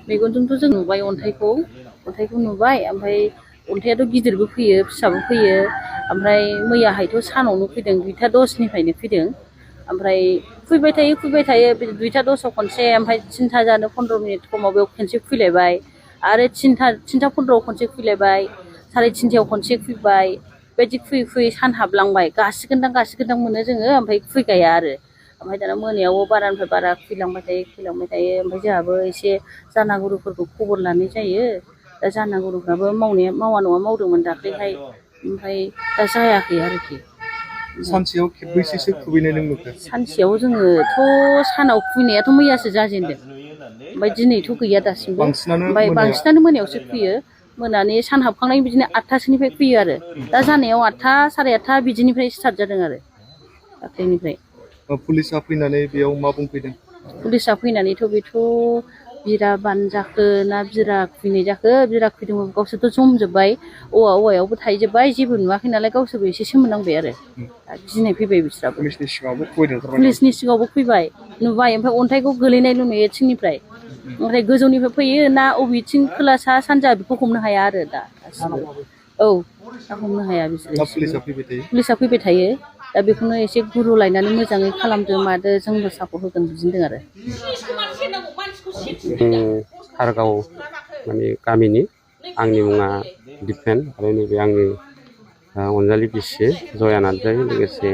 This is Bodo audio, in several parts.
मेगनजोंथ' जों नुबाय अन्थाइखौ नुबाय ओमफ्राय अन्थाइआथ' गिदिरबो फैयो फिसाबो फैयो ओमफ्राय मैयाहायथ' सानावनो फैदों 2:10निफ्रायनो फैदों ओमफ्राय फैबाय थायो 2:10 खनसे ओमफ्राय 3टा जानो 15 मिनिट समाव बेयाव खनसे फैलायबाय आरो 3टा 15 खनसे फैलायबाय 3:30 खनसे फैबाय बेबायदि फैयै सान हाबलांबाय गासिगोनदां मोनो जोङो ओमफ्राय फैगाया आरो ओमफ्राय दाना मोनायावबो बारानिफ्राय बारा फैलांबाय थायो ओमफ्राय जोंहाबो एसे जानागुरुफोरखौ खबर लानाय जायो दा जानागुरुफ्राबो मावा नङा मावदोंमोन दाख्लैहाय ओमफ्राय दा जायाखै आरोखि सानसेयाव खेबबैसेसो खुबैनाय नों नुखो? सानसेयाव जोङोथ' सानाव खुबैनायाथ' मैयासो जाजेनदों ओमफ्राय दिनैथ' गैया दासिमबो ओमफ्य बांसिनानो मोनायावसो फैयो मोनानि सान हाबखांनायनि बिदिनो 8टासोनिफ्राय फैयो आरो दा जानायाव 8टा 8:30 बिदिनिफ्राय स्टार्ट जादों आरो दाख्लैनिफ्राय पुलिसा फैनानै बेयाव मा बुंफैदों? पुलिसा फैनानैथ' बेथ' बिरा बान जाखो ना बिरा खुबैनाय जाखो बिरा खुबैदोंमोन गावसोरथ' जमजोब्बाय औवायावबो थाहैजोब्बाय जेबो नुवाखै नालाय गावसोरबो एसे सोमोनांबाय आरो गिनाय फैबाय बिस्राबो पुलिसनि सिगाङावबो फैबाय नुबाय ओमफ्राय अन्थाइखौ गोलैनायल' नुयो थिंनिफ्राय ओमफ्राय गोजौनिफ्राय फैयो ना बबेथिं खोला सा सानजा बेखौ हमनो हाया आरो दा हमनो हाया बिसोरो पुलिसा फैबाय थायो दा बेखौनो एसे गुरु लायनानै मोजाङै खालामदो मादो जोंबो सापर्ट होगोन बिदिनो आरो खारगाव माने गामिनि आंनि मुङा दिपेन आरो नैबे आंनि अनजालि बिसि जया नार्जारि लोगोसे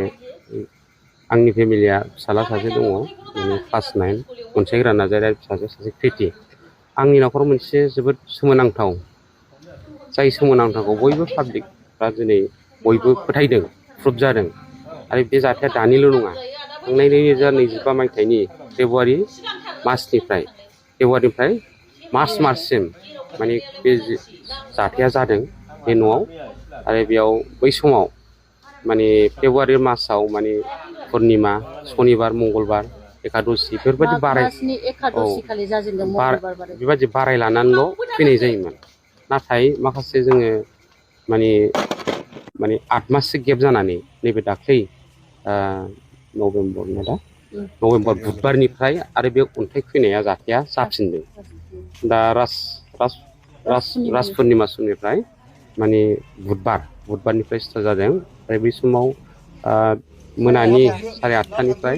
आंनि फेमिलिया फिसाला सासे दङ माने क्लास 9 अनसायग्रा नार्जारि आरो फिसाजो सासे कृति आंनि न'खराव मोनसे जोबोद सोमोनांथाव जाय सोमोनांथावखौ बयबो पाब्लिकफ्रा दिनै बयबो फोथायदों प्रुफ जादों आरो बे जाथाया दानिल' नङा थांनाय 2025 मायथाइनि फेब्रुवारि मार्चनिफ्राय मार्चसिम माने बे जाथाया जादों बे न'आव आरो बेयाव बै समाव माने फेब्रुवारि मार्चआव माने पुर्निमा सनिबार मंगलबार एकादशि बेबायदि बाराय लानानैल' फैनाय जायोमोन नाथाय माखासे जोङो माने 8 माससो गेप जानानै नैबे दाख्लै नभेम्बर बुधबारनिफ्राय आरो बे अन्थाइ खुबैनाया जाथाया जाफिनदों दा राज पुर्निमा समनिफ्राय माने बुधबारनिफ्राय स्टार्ट जादों ओमफ्राय बै समाव मोनानि 8:30निफ्राय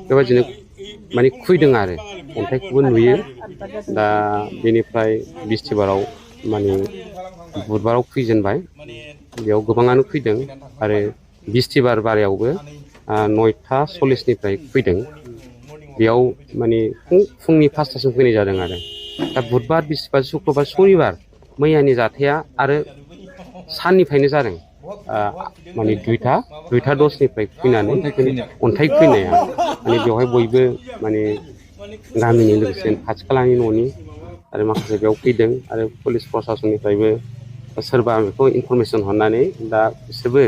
बेबायदिनो माने खुबैदों आरो अन्थाइखौबो नुयो दा बेनिफ्राय बिस्थिबाराव माने बुधबाराव खुबैजेनबाय बेयाव गोबाङानो खुबैदों आरो बिस्थिबार बारायावबो 9:40निफ्राय खुबैदों बेयाव माने फुंनि 5टासिम खुबैनाय जादों आरो दा बुधबार बिस्थिबार शुक्रबार सनिबार मैयानि जाथाया आरो साननिफ्रायनो जादों माने 2:10निफ्राय खुबैनानै अन्थाइ खुबैनाया माने बेवहाय बयबो माने गामिनि लोगोसे खाथि खालानि न'नि आरो माखासे बेयाव फैदों आरो पुलिस प्रसासननिफ्रायबो सोरबा बेखौ इनफरमेसन हरनानै दा बिसोरबो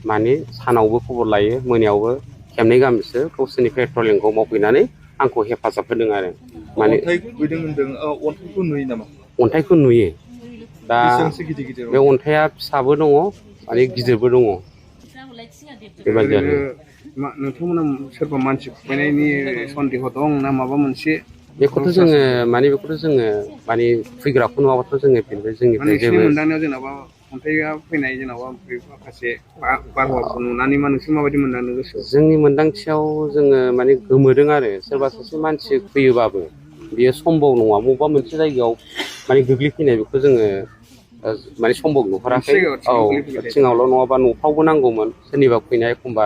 माने सानावबो खबर लायो मोनायावबो खेबनै गाहाम बिसोर गावसोरनि पेट्रलिंखौ मावफैनानै आंखौ हेफाजाब होदों आरो माने अन्थाइखौ नुयो नामा? अन्थाइखौ नुयो दा बे अन्थाइया फिसाबो दङ माने गिदिरबो दङ बेबायदि आरो नोंथांमोना सोरबा मानसि खुबैनायनि सन्देह दं ना माबा मोनसे बेखौथ' जोङो माने माने फैग्राखौ नुवाबाथ' जोङो बेनिफ्राय जोंनिफ्राय जेबो मोनदांनायाव जेनेबा अन्थाइआ फैनाय जेनेबा माखासे बारहावाखौ नुनानै नोंसोर माबायदि मोनदांनो गोसोआव? जोंनि मोनदांथियाव जोङो माने गोमोदों आरो सोरबा सासे मानसि फैयोबाबो बियो सम्भब नङा बबेबा मोनसे जायगायाव माने गोग्लैफैनाय बेखौ जोङो माने सम्भब नुहराखै थिङावल' नङाबा न'फ्रावबो नांगौमोन सोरनिबा फैनाय एखमबा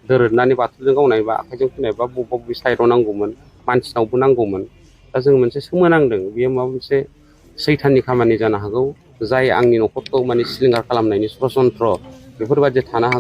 दोरोदनानै बाथुलजों गावनाय बा आखाइजों फैनाय बा बबेबा साइडआव नांगौमोन मानसिनावबो नांगौमोन दा जों मोनसे सोमोनांदों बेयो माबा मोनसे सैथाननि खामानि जानो हागौ जाय आंनि न'खरखौ माने सिलिंखार खालामनायनि षड़यन्त्र बेफोरबायदि थानो हागौ